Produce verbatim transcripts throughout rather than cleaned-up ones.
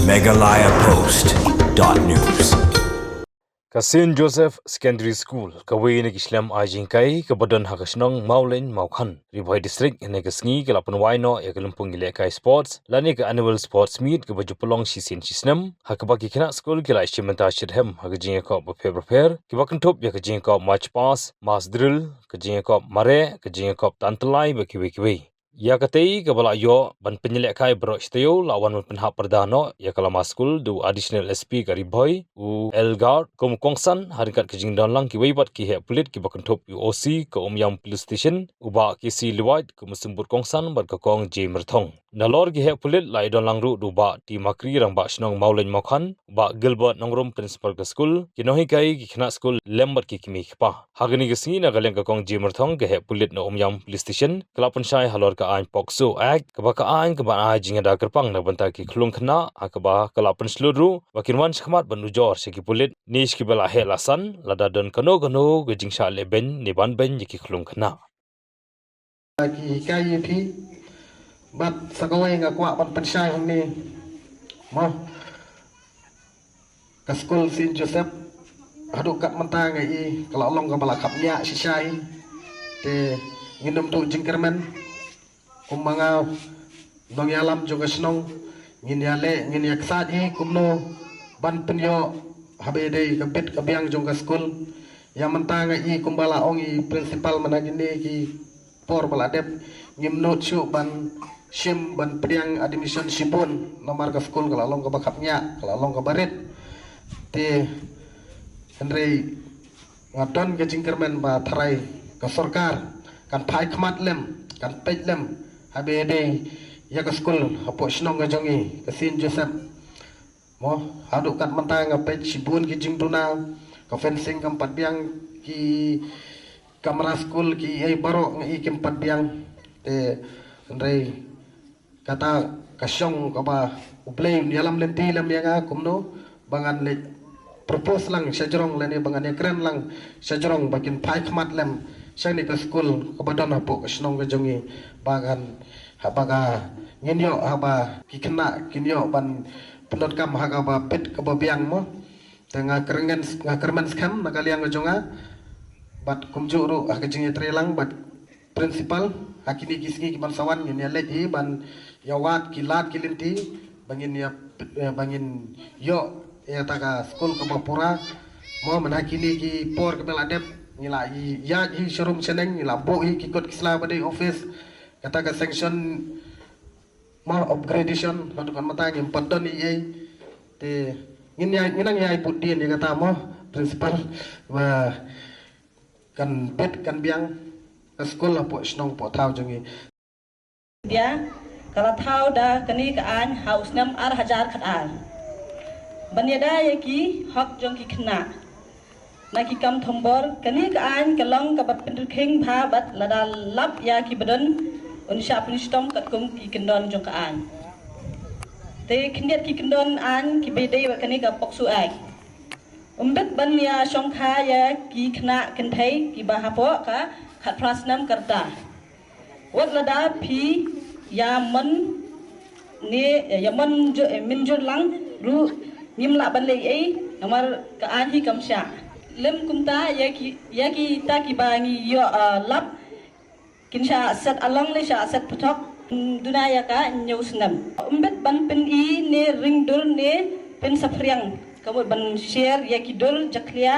Meghalaya Post dot news. Ka Saint Joseph Secondary School, kawei na ki shlem ai jinghikai kaba don ha ka shnong Mawlein Mawkhan, Ri Bhoi District, hynne ka sngi ka la pynwai noh ïa ka lympung ïalehkai sports lane ka annual sports meet kaba ju pynlong shisien shisnem, ha kaba ki khynnah skul ki la shim bynta shitrhem ha ka jingïakop bapher bapher kiba kynthup ïa ka jingïakop march past, mass drill, ka jingïakop mareh, ka jingïakop tan tyllai bad kiwei kiwei. Ïa katei kaba la ïoh ban pynïalehkai baroh shi taïew la wan ban pynhap pyrda noh ïa ka lama skul da u Additional S P ka Ri Bhoi, u L Garth, kum u kongsan ha ryngkat ka jingdon lang kiwei pat ki heh pulit kiba kynthup ïa u O C ka Umiam Police Station, u Bah K C Liwait kum u symbud kongsan bad ka Kong J Myrthong. Nalor ki heh pulit la ïadon lang ruh da u Bah T Makri, Rangbah Shnong Mawlein Mawkhan, Bah Gilbert Nongrum, Principal ka skul, ki nonghikai, ki khynnah skul lem bad ki kmie ki kpa. Ha kane ka sngi na ka liang ka Kong J Myrthong, ka heh pulit na Umiam Police Station ka la pynshai halor ka aiñ POCSO Act, kaba ka aiñ kaban ai jingïada kyrpang na ka bynta ki khyllung khynnah, ha kaba ka la pynshlur ruh ba kin wan shakhmat ban ujor sha ki pulit ne sha kiba la heh la san lada don kano kano ka jingshah lehbeiñ ne ban beiñ ïa ki khyllung khynnah. Ki hikai ïa phi, bad sa kawei nga kwah ban pynshai hangne, mo, ka skul Saint Joseph haduh kat mynta nga i ka la long kaba la khapngiah shisha hi. Te ngin ym duh jingkyrmen, kumba nga nongïalam jong ka shnong, ngin ïaleh, ngin ïaksaid hi kumno ban pynïoh haba ïadei ka bit ka biang jong ka skul. Ïa mynta nga i kumba la ong i principal mynta kine ki por ba la dep, ngim nud shuh ban shim ban pdiang admission shibun, namar ka skul ka la long kaba khapngiah, ka la long kaba rit. Te hynrei nga don ka jingkyrmen ba tharai ka sorkar kan phai khmat lem, kan peit lem haba ïadei ïa ka skul hapoh shnong ka jong i, ka Saint Joseph. Mo, haduh kat mynta nga peit shibun ki jingduna, ka fencing kam pat biang, ki kamra skul, ki ei baroh nga i kim pat biang. Te hynrei kata ka shong kaba U Blei un ïalam lynti lem ïa nga kumno ba ngan leit propose lang shajrong lane ba ngan ïakren lang shajrong ba kin phai khmat lem shane ka skul kaba don hapoh ka shnong ka jong i, ba ngan, haba ka ngin ïoh, haba ki khynnah kin ïoh ban pyndonkam ha kaba bit kaba biang, mo. Te nga kyrmen, nga kyrmen skhem na ka liang ka jong nga, bad kumjuh ruh ha ka jingïatreilang bad principal, ha kine ki sngi ki ban sa wan ngin ïaleit hi ban ïawad ki lad ki lynti ba ngin ïa, eh, ba ngin ïoh ïa kata ka skul kaba pura. Mo, mynta ha kine ki por kiba la dep ngi la ïaid hi sharum shaneng, ngi la buh hi ki kot ki sla ba dei office, kata ka sanction, mo, upgradation, haduh kat mynta ngim pat don ei ei. Te ngin ïa, ngin nang ïa bud dien ïa kata, mo, principal, ba kan bit kan biang ka skul hapoh shnong hapoh thaw jong i. India ka la thaw da kane ka aiñ ha u snem ar hajar khatar ban ïada ïa ki hok jong ki khynnah. Na ki kam thombor, kane ka aiñ ka long kaba pynrkhing bha bad lada lap ïa kiba don un shah pynshitom katkum ki kyndon jong ka aiñ. Te khyndiat ki kyndon aiñ kiba dei bad kane ka POCSO Act. Ym bit ban ïa shongkha ïa ki khynnah kynthei kiba hapoh ka khatphra snem ka rta. Wat lada phi ïa mon ne ïa mon mynjur lang ruh ngim lah ban leh ei, namar ka aiñ hi kam shah. Lem kumta ïa ki, ïa kita kiba ngi ïoh, ah, lap kin shah set along ne shah set phatok, mm, duna ïa ka hynñiew snem. Ym bit ban pyni ne ring dur ne pynsaphriang, ka mut ban share ïa ki dur jakhlia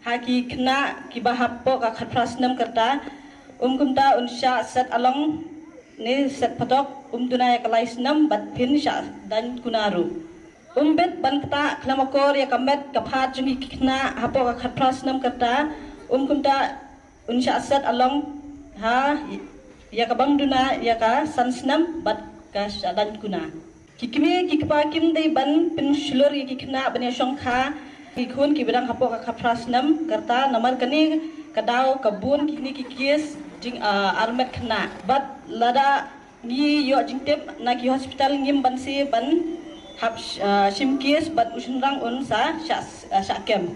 ha ki khynnah kiba hapoh ka khatphra snem ka rta. Ym kumta un shah set along ne set phatok, um duna ïa ka lai snem bad phin shah daiñ kuna ruh. Ym bit ban ktah khlem akor ïa ka met ka phad jong ki khynnah hapoh ka khatphra snem ka rta. Ym kumta un shah set along ha ïa ka bym duna ïa ka san snem bad ka shah daiñ kuna. Ki kmie ki kpa kim dei ban pynshlur ïa ki khynnah ban ïa shongkha ki khun kiba dang hapoh ka khatphra snem ka rta, namar kane ka daw ka bun kine ki case jing, ah, armet khynnah. Bad lada ngi ïoh jingtip na ki hospital, ngim banse ban hap, ah, shim case bad u shynrang un sa shah, ah, shah kem.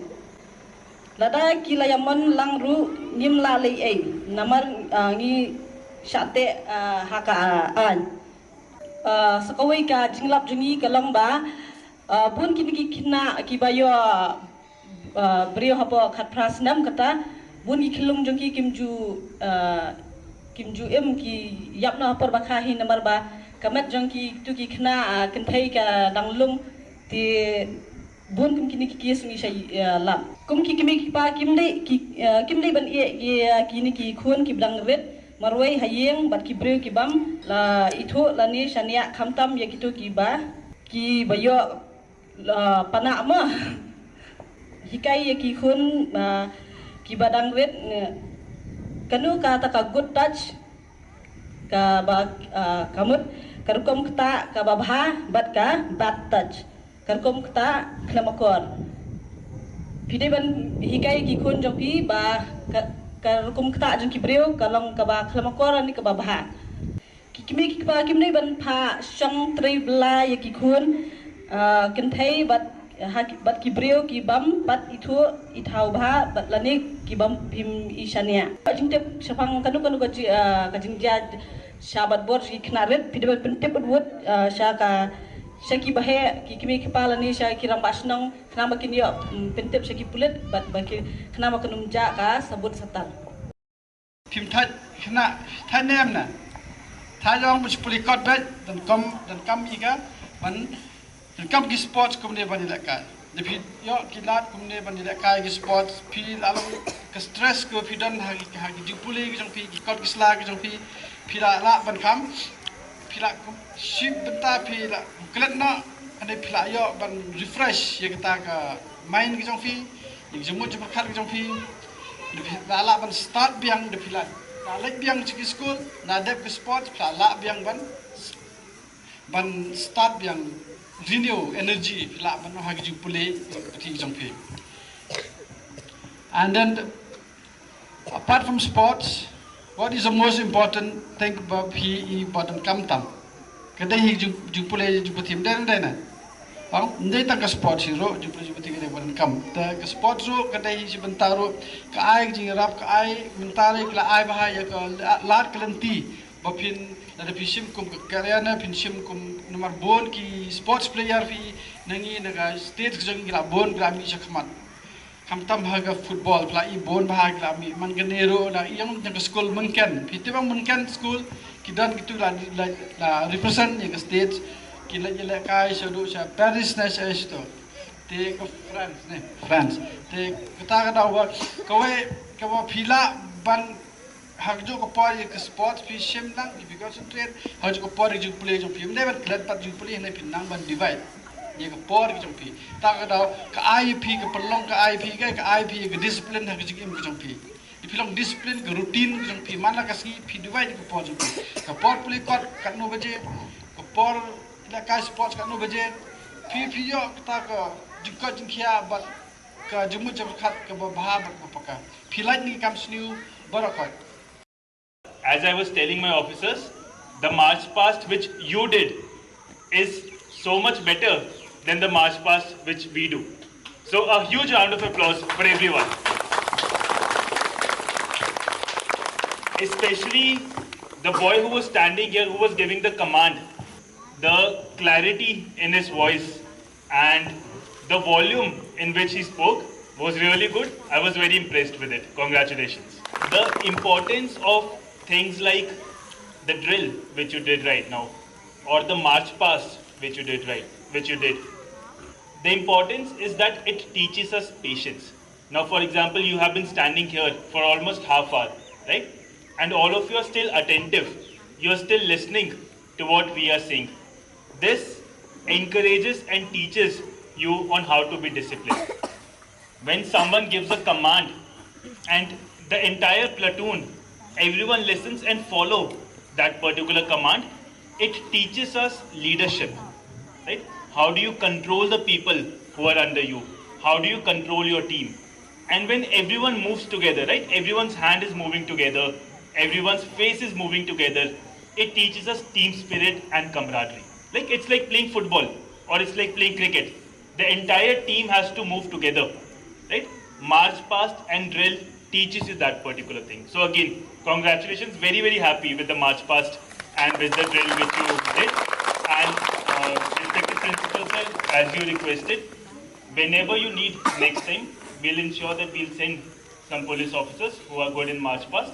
Lada ki la ïa mon lang ruh ngim lah leh ei, namar, ah, ngi shah teh, ah, ha ka, ah, aiñ. Ah, sa kawei ka jinglap jong ngi ka long ba Ah, bun kine ki khynnah kiba ïoh, ah, briew hapoh khatphra snem kata, bun ki khyllung jong ki kim ju, ah, kim ju im ki ïap noh ha por ba kha hi namar ba ka met jong ki tu ki khynnah, ah, kynthei ka dang lung. Te bun kum kine ki case ngi shah, ah, lap. Kum ki kmie ki kpa kim dei ki, ah, kim dei ban ïeh ki, ah, kine ki khun kiba dang rit marwei ha ïing bad ki briew ki bym la ithuh lane shaniah, khamtam ïa kitu kiba, kiba ïoh, ah, panak mo. Hikai ïa ki khun, ah, kiba dang rit, eh, kano kata ka good touch, kaba, ah, ka mut ka rukom ktah kaba bha bad ka bad touch, ka rukom ktah khlem akor. Phi dei ban hikai ïa ki khun jong phi ba ka, ka rukom ktah jong ki briew ka long kaba khlem akor ne kaba bha. Ki kmie ki kpa kim dei ban phah shong trei bla ïa ki khun, ah, kynthei bad, ha ki, bad ki briew ki bym pat ithuh ithaw bha bad lane ki bym, bym i shaniah. Ka jingtip shaphang kano kano ka ji-, ah, ka jingjia sha bad bor ki khynnah rit, phi dei ban pyntip wut, ah, sha ka, sha ki baheh, ki kmie ki kpa lane sha ki rangbah shnong, khnang ba kin ïoh, mm, pyntip sha ki pulit bad ba ki, khnang ba kan ym jah ka sabut satar. Phim thait khynnah, thait ne em ne? Thait ong ba shu pule kot beit, donkam, donkam ïa ka ban, donkam ki sports kumne ban ïalehkai. Da phi ïoh ki lad kumne ban ïalehkai ki sports, phi la long ka stress ka phi don ha ki, ha ki jingpule ki jong phi, ki kot ki sla ki jong phi, phi la lah ban kham, phi la kum, shi bynta phi la klet noh, hynrei phi la ïoh ban refresh ïa kata ka mind ki jong phi, ïa ki jingmut jingpyrkhat ki jong phi. Da phi la lah ban start biang, da phi la, la leit biang sha ki skul, la dep ki sports, phi la lah biang ban, ban start biang, renew energy, phi lah ban ha ki jingpule, ki jong phi. And then, apart from sports, what is the most important thing ba phi i ba donkam tam? Ka dei hi jing, jingpule jingpathem dei, dei na? Ong, ym dei tang ka sports hi ruh, jingpule jingpathem ka dei ba donkam. Te ka sports ruh ka dei hi shi bynta ruh, ka ai ka jingïarap, ka ai bynta ruh, ka la ai bha ïa ka la-, lad ka lynti ba phin, lada phi shim kum ka career ne phin shim kum, namar bun ki sports player phi na ngi na ka state ka jong ngi la bun, ka la mih sha khmat. Khamtam ha ka football, phi la i bun bha ki la mih, man kane ruh la i ïa ka skul Mynken. Phi tip ong Mynken skul, ki don kitu la, la, la represent ïa ka state, ki la ïalehkai shaduh sha Paris ne sha, eh, shato. Te ka France ne, France. Te kata ka daw ba, kawei, kaba phi lah ban ha kajuh ka por ïa ka sports phi shim nang, phi concentrate, ha kajuh ka por ïa ka jingpule jong phi. Ym dei ban klet pat jingpule, hynrei phi nang ban divide ïa ka por ka jong phi. Ta ka daw, ka ai phi ka pynlong, ka ai phi ka, ka ai phi ka discipline ha ka jingim ka jong phi. Phi long discipline ka routine ka jong phi, man la ka sngi phi divide ïa ka por jong phi. Ka por pule kot katno baje, ka por lehkai sports katno baje. Phi, phi ïoh kata ka jingkoit jingkhiah bad ka jingmut jingpyrkhat kaba bha bad kaba paka. Phi lait na ki kam sniew baroh khoit. As I was telling my officers, the march past which you did is so much better than the march past which we do. So a huge round of applause for everyone. Especially the boy who was standing here, who was giving the command, the clarity in his voice, and the volume in which he spoke was really good. I was very impressed with it. Congratulations. The importance of things like the drill which you did right now, or the march past which you did right, which you did. The importance is that it teaches us patience. Now, for example, you have been standing here for almost half hour, right? And all of you are still attentive. You are still listening to what we are saying. This encourages and teaches you on how to be disciplined. When someone gives a command and the entire platoon, everyone listens and follow that particular command, it teaches us leadership, right? How do you control the people who are under you? How do you control your team? And when everyone moves together, right? Everyone's hand is moving together, everyone's face is moving together, it teaches us team spirit and camaraderie. Like, it's like playing football or it's like playing cricket. The entire team has to move together, right? March past and drill teaches you that particular thing. So again, congratulations. Very, very happy with the march past and with the drill which you did. And, uh, respected principal sir, As you requested, whenever you need next time, we'll ensure that we'll send some police officers who are good in march past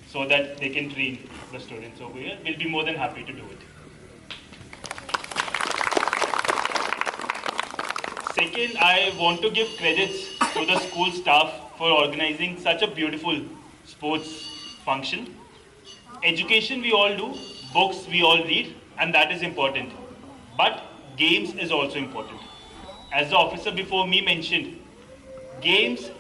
so that they can train the students over here. We'll be more than happy to do it. Second, I want to give credits to the school staff for organizing such a beautiful sports function. Education we all do, books we all read, and that is important. But games is also important. As the officer before me mentioned, games,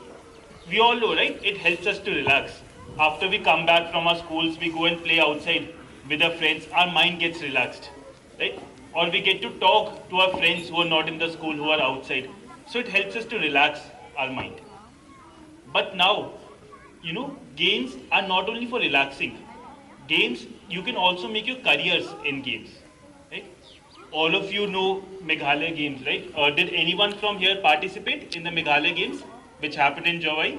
we all know, right? It helps us to relax. After we come back from our schools, we go and play outside with our friends. Our mind gets relaxed, right? Or we get to talk to our friends who are not in the school, who are outside. So it helps us to relax our mind. But now, you know, games are not only for relaxing. Games, you can also make your careers in games, right? All of you know Meghalaya Games, right? Uh, did anyone from here participate in the Meghalaya Games, which happened in Jowai?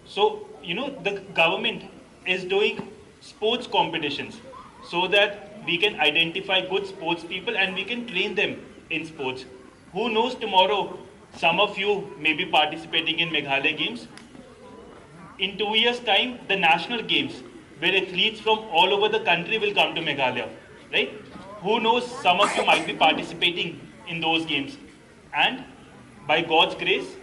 So, you know, the government is doing sports competitions so that we can identify good sports people and we can train them in sports. Who knows, tomorrow, some of you may be participating in Meghalaya Games. In two years' time, the national games, where athletes from all over the country will come to Meghalaya, right? Who knows, some of you might be participating in those games. And by God's grace,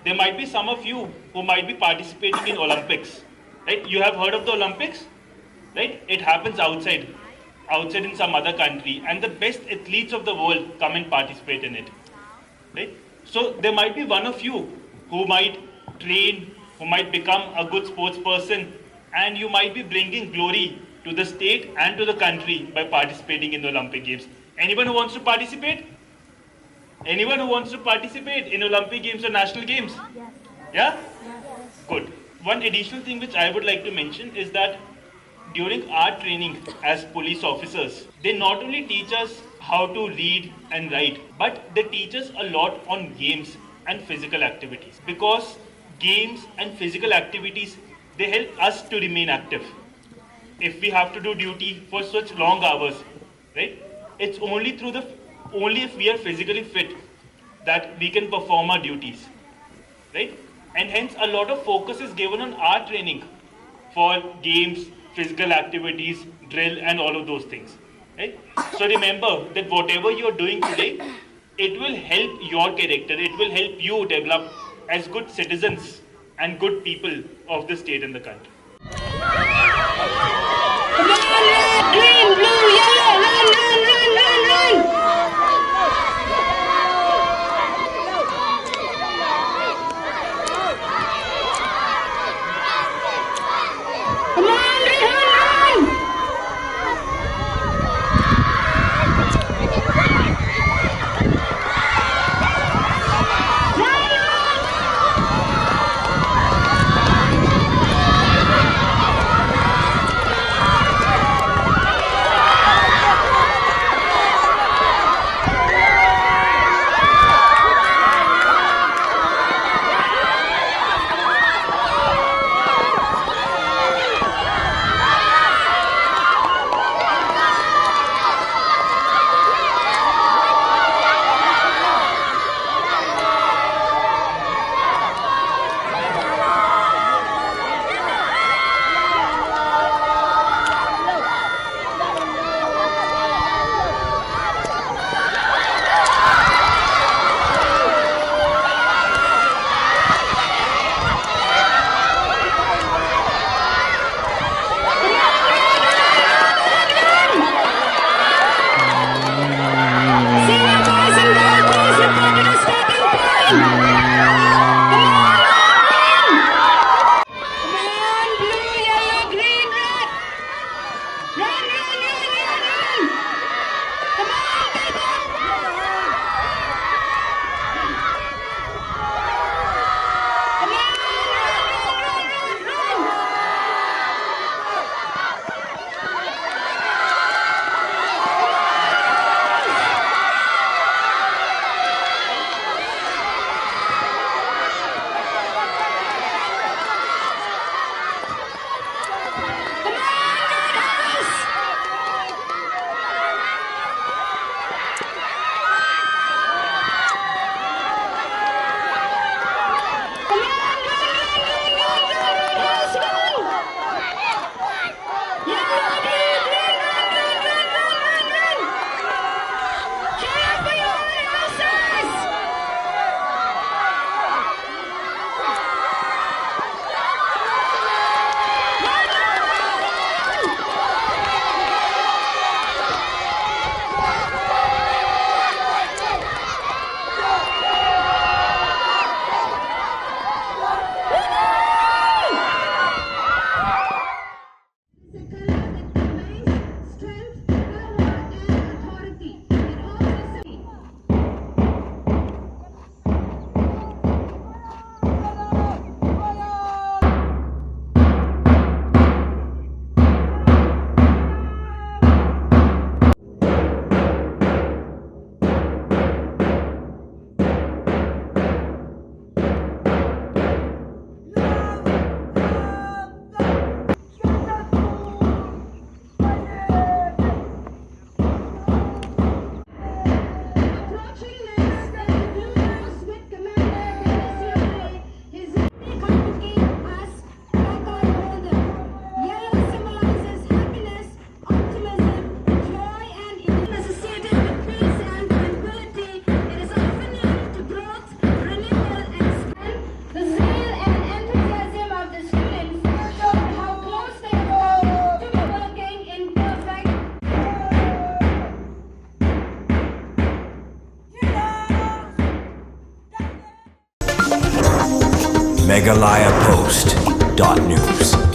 there might be some of you who might be participating in Olympics, right? You have heard of the Olympics, right? It happens outside, outside in some other country, and the best athletes of the world come and participate in it, right? So there might be one of you who might train, who might become a good sports person, and you might be bringing glory to the state and to the country by participating in the Olympic Games. Anyone who wants to participate? Anyone who wants to participate in Olympic Games or National Games? Yeah? Good. One additional thing which I would like to mention is that during our training as police officers, they not only teach us how to read and write, but they teach us a lot on games and physical activities, because games and physical activities, they help us to remain active. If we have to do duty for such long hours, right? It's only through the, only if we are physically fit that we can perform our duties, right? And hence, a lot of focus is given on our training for games, physical activities, drill, and all of those things, right? So remember that whatever you are doing today, it will help your character. It will help you develop as good citizens and good people of the state and the country. Come on, red, green, blue, yellow, run, run, run, run, run! Come on, Rehan, run! Meghalaya Post dot news.